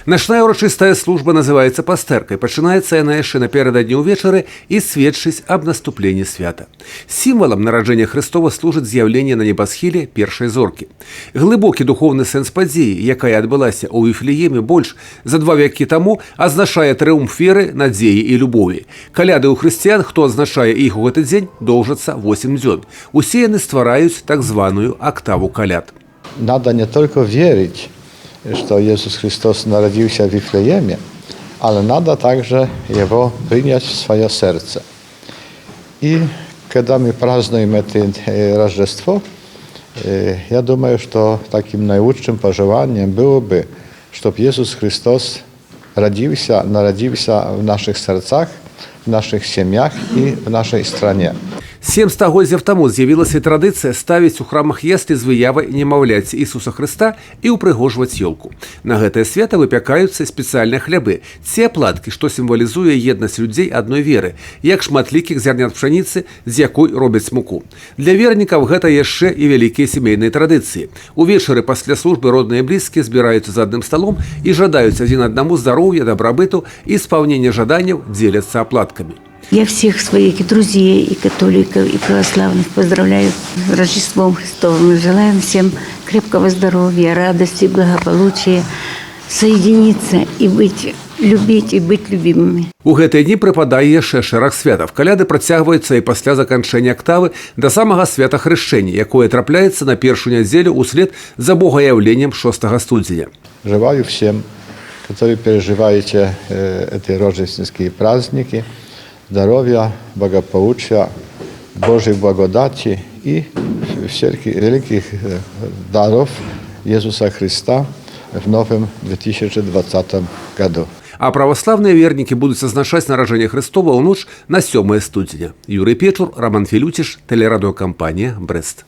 Начная ўрачыстая служба называецца пастэркай. Пачынаецца яна яшчэ напярэдадні ўвечары і сведчыць аб наступленні свята. Сімвалам нараджэння Хрыстова служыць з'яўленне на небасхіле першай зоркі. Глыбокі духоўны сэнс падзеі, якая адбылася ў Віфлееме больш за 2 вякі таму, азначае трыумф веры, надзеі і любові. Каляды ў хрысціян, хто адзначае іх у гэты дзень, доўжацца 8 дзён. Усе яны ствараюць так званую актаву каляд. Надо не только верить, что Иисус Христос народился в Вифлееме, але надо также Его принять в свое сердце. И когда мы празднуем это Рождество, я думаю, что таким наилучшим пожеланием было бы, чтобы Иисус Христос родился, народился в наших сердцах, в наших семьях и в нашей стране. 7 стагоддзяў таму з'явілася традыцыя ставіць у храмах яслі з выявай немаўляці Ісуса Хрыста і ўпрыгожваць ёлку. На гэтае свята выпякаюцца спецыяльныя хлябы, ці аплаткі, што сімвалізуе еднасць людзей адной веры, як шматлікіх зярнят пшаніцы, з якой робяць муку. Для вернікаў гэта яшчэ і вялікія сямейныя традыцыі. Увечары пасля службы родныя і блізкія збіраюцца за адным сталом і жадаюць адзін аднаму здароўя, дабрабыту і спаўнення жаданняў, дзеляцца аплаткамі. Я всех своих друзей, и католиков, и православных поздравляю с Рождеством Христовым. Желаем всем крепкого здоровья, радости, благополучия, соединиться и быть, любить и быть любимыми. У гэтыя дні прыпадае яшчэ шэраг святаў. Каляды працягваюцца і пасля заканчэння актавы да самага свята Хрышчэння, якое трапляецца на першую нядзелю ўслед за Богаяўленнем 6 студзеня. Желаю всем, которые переживаете эти рождественские праздники, здоровья, благополучия, Божьей благодати и всяких великих даров Иисуса Христа в новом 2020 году. А праваслаўныя вернікі будуць адзначаць нараджэнне Хрыстова ў ноч на 7 студзеня. Юрый Печур, Раман Філюціш, тэлерадыёкампанія «Брэст».